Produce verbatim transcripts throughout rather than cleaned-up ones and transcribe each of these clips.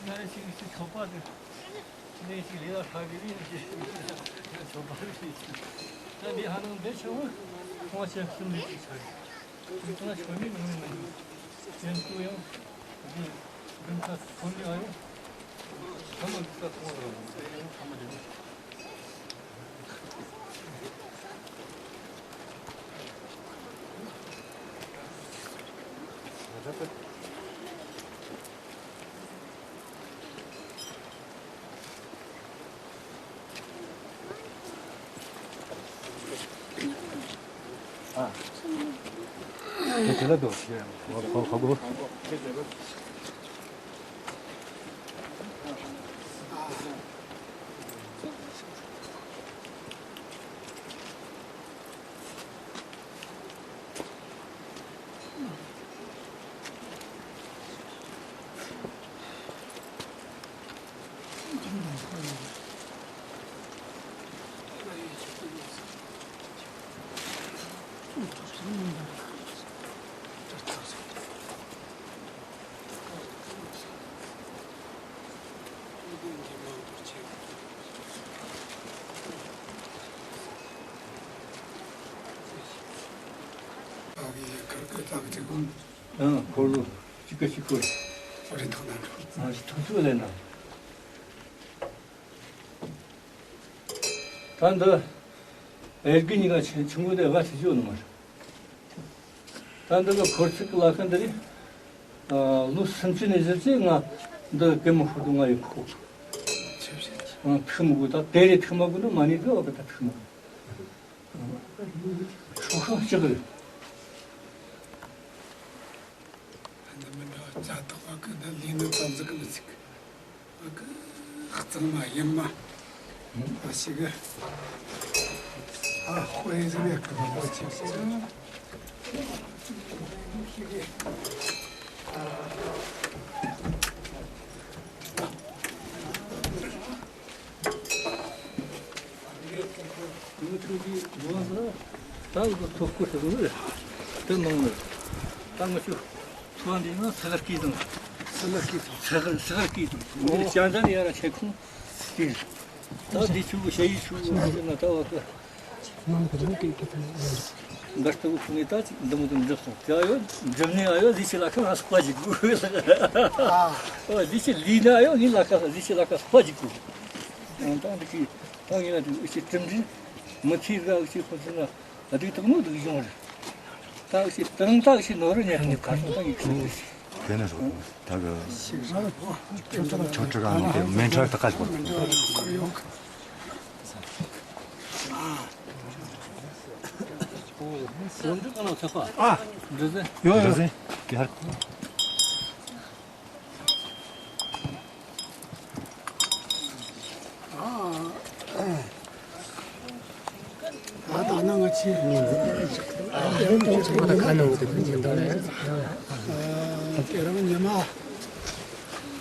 ང་ཞིག་ཞིག་ཚོགས་པ་དེ་ནས་ཞིག་ལས་ལ་ཁག་གི་རིགས་ཞིག་ཚོགས་པ་རེད། ད་འདི་ཧ་ནང་འདི་ཆུང་ངུ་ཁོང་ཆེ་གསུམ་རེད་ཅིག་ཆགས་རེད། ཁོང་ཆོས་མེད་མི་ངོ་མ་ཡིན། ཅན་སུ་ཡང་འདི་འདི་ཁ་ཚོ་མི་ཨ་ཡོང་ཚང་མ་འདི་ཁ་ཁོང་རང་ཚང་མ་འདི། ཨང་། འཁོར་ལོ་གཅིག་གི་གཅིག་གི་རེ་ཐག་ན་འགྲོ། ཨང་། ཐུག་ཐུག་ལས་ན། ད་འདི་ཨེ་དགེ་གཉིས་ཀ་ཆེ་ཆུང་ངུ་དེ་བ་ཆེ་ཆེ་ཡོད་ནི་མ་རེད། ད་འདི་གི་འཁོར་ཚིག་གི་ལ་ཁ་འདི་རེད། ཨ། ལོ་སུམ་ཅུ་ནས་བཞི་བཅུ་ང་འདི་གད་མོ་ཤོར་དུས་ང་ཡི་ཁོ། ཨ། ཐུག་མི་དགོས། ད་དེ་རེད། ཐུག་མ་དགོས་ན་མ་ཎི་དགོས་བ་གི་ད་ཐུག་མ་དགོས། ཧྲོག་ཧྲོག་ཅིག་རེད། འདི་མི་འདྲ་བ་ཅ་ཐག་བ་གི་འདི་ལས་ནི་ཙམ་ཟིག་གི་མི་ཚིག་གི། གཙང་མ་ཡིན་མ། ཨ་ཞིག་གི། ཨ་དཔེ་ཟིག་ཡ་གི་མ་ལོ་ཅིག་ཅིག་ཞིག་གི། ད་ཐོག་ཁུ་ཧྲི་ལུ་དེ་ནང་ནས་ད་ང་ཚོ་ཚོ་འདི་ན་ས་གར་སྐྱིད་དང་། ས་གར་སྐྱིད་དང་། ས་གར་ས་གར་སྐྱིད་དང་། འདི་ལྕང་ཚན་ཡ་ར་ཆེ་ཁུང་དེ། ད་འདི་ཆུ་བོ་ཞ་ཡི་ཆུ་བོ་ན་ད་བ་གི། འདི་ལྟ་བུ་ཁུ་ནི་ད་འདི་མོ་དུ་འཇོག་སོང་། དེ་ཨ་ཡོད་འཇོག་ནི་ཨ་ཡོད་ཟི་ཆི་ལ་ཁ་ང་སྤ་ཅིག་དགོས། ཨ་ཟི་ཆི་ལི་ནི་ཨ་ཡོད་ནི་ལ་ཁ་ཟི་ཆི་ལ་ཁ་སྤ་ཅིག་དགོས། ད་འདི་ཀི་ད་ངེད་ལ་འདི་ཨུ་ཆི་གྲིམ་འདི་མི་ཚེ་ག་ཨུ་ཆི་ཁོ་ཚོ་ན་ཨ་དེ་དག་མོ་དུ་གི་ཡོང་རེད། ད་ཨུ་ཆི་ཏང་ད་ཨུ་ཆི་ནོར་ཉལ་ནི་ཁ་སོང་ད་ཡིག་སོང་རེད། དེ་ནས་སོ་ད་གི་ཆོ་ཁྲི་ག་ནང་དེ་མེན་ཁྲག་ད་ཀ་ཞིག་པ། ཨ། འདི་ཟེ། ཡོད་ཡོད། འདི་ཟེ། ཡར། ད་ད་ནང་ང་ཆེ། ང་ད་ཁ་ནང་དུ་ཕུན་ཚོགས་འདུག་ལ། དེ་རིང་ཉི་མ།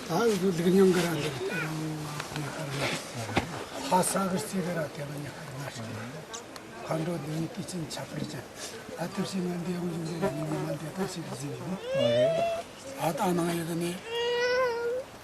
ད་འུ་ཚོ་ལུག་ཉུང་གི་ར་འདུག་དེ་རིང་ཉི་ཤར་ན། ལྷ་ས་གི་རྩེ་གི་ར་དེ་རིང་ཉི་ཤར་ན་ཞིག་ཕར་འགྲོ་འདི་ནི་དུས་ཆེན་ཁྱད་པར་ཅན། ཨ་ཐུབ་ཤིག་ང་འདི་ཡོང་བཞིན་འདི་ཉི་མ་འདི་ཐུབ་ཤིག་གཟིགས་ཡིན། ཨ་ད་ནང་ཡོད་གི་ནི།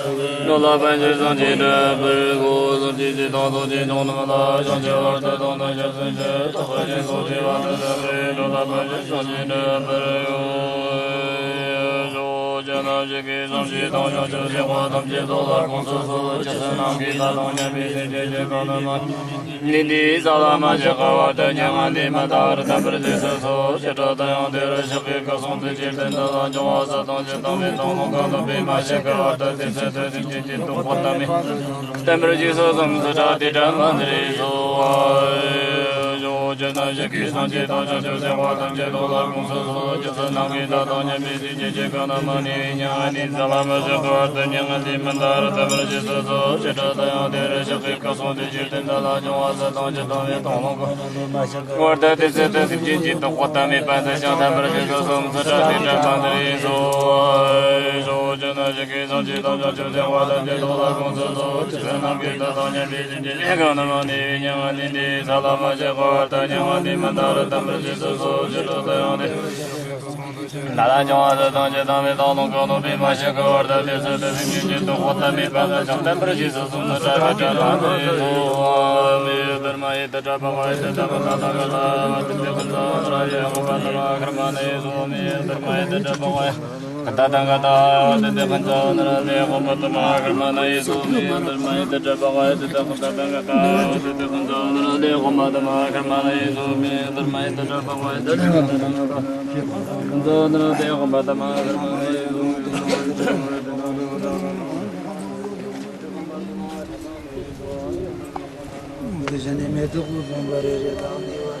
འགྲོ་ལ་ཕན་ཕྱིར་སངས་རྒྱས་འདྲ་བར་གོ། སངས་རྒྱས་ཀྱི་དང་ཐོབ་ཀྱི་ཆོས་རྣམས་ལ་བྱང་ཆུབ་བར་དུ་དང་དུ་ཞབས་སུ་མཆི། ཐེག་པ་ཆེན་སོགས་བྱེ་བ་དང་ལྡན་པའི། འགྲོ་ལ་ཕན་ཕྱིར་སངས་རྒྱས་འདྲ་བར་གོ། ཕྱོགས་བཅུ་རྣམས་ཀྱི་སངས་རྒྱས་དང་། བྱང་ཆུབ་སེམས་དཔའ་ཐམས་ཅད་ཐོབ་ལ་དགོངས་སུ་གསོལ། རྗེ་བཙུན་རྣམས་ཀྱིས་ད་དང་མཉམ་པའི་སེམས་ཅན་གྱི་གང་རྣམས་ནི་འདིའི་ས་ལ་མ་ཆགས་པར་དུ་མྱ་ངན་ལས་མི་འདའ་བར་བརྟན་པར་རྗེས་སུ་གསོལ། ཇི་ལྟར་དུ་ཡང་དེ་རུ་གཤེགས་པའི་སྐུ་གསུང་ཐུགས་ཀྱི་རྟེན་འདི་ལ་འབྱུང་བ་ཟད་དང་ཇི་ལྟ་བའི་དང་ལོངས་སྐུ་ནོར་བུས་མ་ཆགས་པར་དུ་དེ་ཚེ་དུ་སེམས་ཅན་གྱི་སྡུག་བསྔལ་མེད་པར་བརྟན་པར་རྗེས་སུ་གསོལ། སུ་དྲག་དེ་དྲག་མ་འདིར་གསོལ། ཕྱོགས་བཅུ་རྣམས་ཀྱི་སངས་རྒྱས་དང་། བྱང་ཆུབ་སེམས་དཔའ་ཐམས་ཅད་ཐོབ་ལ་དགོངས་སུ་གསོལ། རྗེ་བཙུན་རྣམས་ཀྱིས་ད་དང་མཉམ་པའི་སེམས་ཅན་གྱི་གང་རྣམས་ནི་མྱ་ངན་ལས་འདའ་བར་མི་ཆགས་པར་དུ་མྱ་ངན་ལས་མི་འདའ་བར་བརྟན་པར་རྗེས་སུ་གསོལ། ཇི་ལྟར་དུ་ཡང་དེ་རུ་གཤེགས་པའི་སྐུ་གསུང་ཐུགས་ཀྱི་རྟེན་འདི་ལ་འབྱུང་བ་ཟད་དང་ཇི་ལྟ་བའི་དང་ལོངས་སྐུ། བར་དུ་དེ་ཚེ་དུ་སེམས་ཅན་གྱི་སྡུག་བསྔལ་མེད་པར་འདི་ཀྱང་བརྟན་པར་རྗེས་སུ་གསོལ། སུ་དྲག་དེ་དྲག་མ་འདིར་གསོལ། ཕྱོགས་བཅུ་རྣམས་ཀྱི་སངས་རྒྱས་དང་། བྱང་ཆུབ་སེམས་དཔའ་ཐམས་ཅད་ཐོབ་ལ་དགོངས་སུ་གསོལ། རྗེ་བཙུན་རྣམས་ཀྱིས་ད་དང་མཉམ་པའི་སེམས་ཅན་གང་རྣམས་ནི་མྱ་ངན་ལས་འདའ་བར་ས་ལ་མ་ཆགས་པར་དུ་མྱ་ངན་ལས་མི་འདའ་བར་བརྟན་པར་རྗེས་སུ་གསོལ། ཇི་ལྟར་དུ་ཡང་དེ་ལ་འབྱུང་བ་ཟད་དང་ཇི་ལྟ་བའི་དང་ལོངས་སྐུ་ནོར་བུས་མ་ཆགས་པར་དུ་དེ་ཚེ་དུ་སེམས་ཅན་གྱི་སྡུག་བསྔལ་མེད་པར་འདི་ཀྱང་བརྟན་པར་རྗེས་སུ་གསོལ། སུ་དྲག་དེ་དྲག་མ་འདིར་གསོལ། མི་དར་མ་ཡི་དར་དྲག་པ་ཡི་དར་དྲག་པ་དང་དང་ག་ད་དེ་དེ་ཀུན་ཚང་ར་ཡ་ཧོ་པ་དམ་ཁར་མ་ནི་སོ། མི་དར་མ་ཡི་དར་དྲག་པ་ཡི་ཀུན་ད་དང་ག་ད་དེ་དེ་ཀུན་ཚང་ར་ལེ་ཧོ་པ་དམ་ཁར་མ་ནི་སོ། མི་དར་མ་ཡི་དར་དྲག་པ་ཡི་དར་དྲག་པ་དང་དང་ག་ད་དེ་དེ་ཀུན་ཚང་ར་ལེ་ཧོ་པ་དམ་ཁར་མ་ནི་སོ། མི་དར་མ་ཡི་དར་དྲག་པ་ཡི་དར་དྲག་པ་དང་དང་ག་ད། འདི་བཞིན་ནི་མེ་ཏོག་གི་བུམ་པ་རེ་རེ་དང་ནི་བ་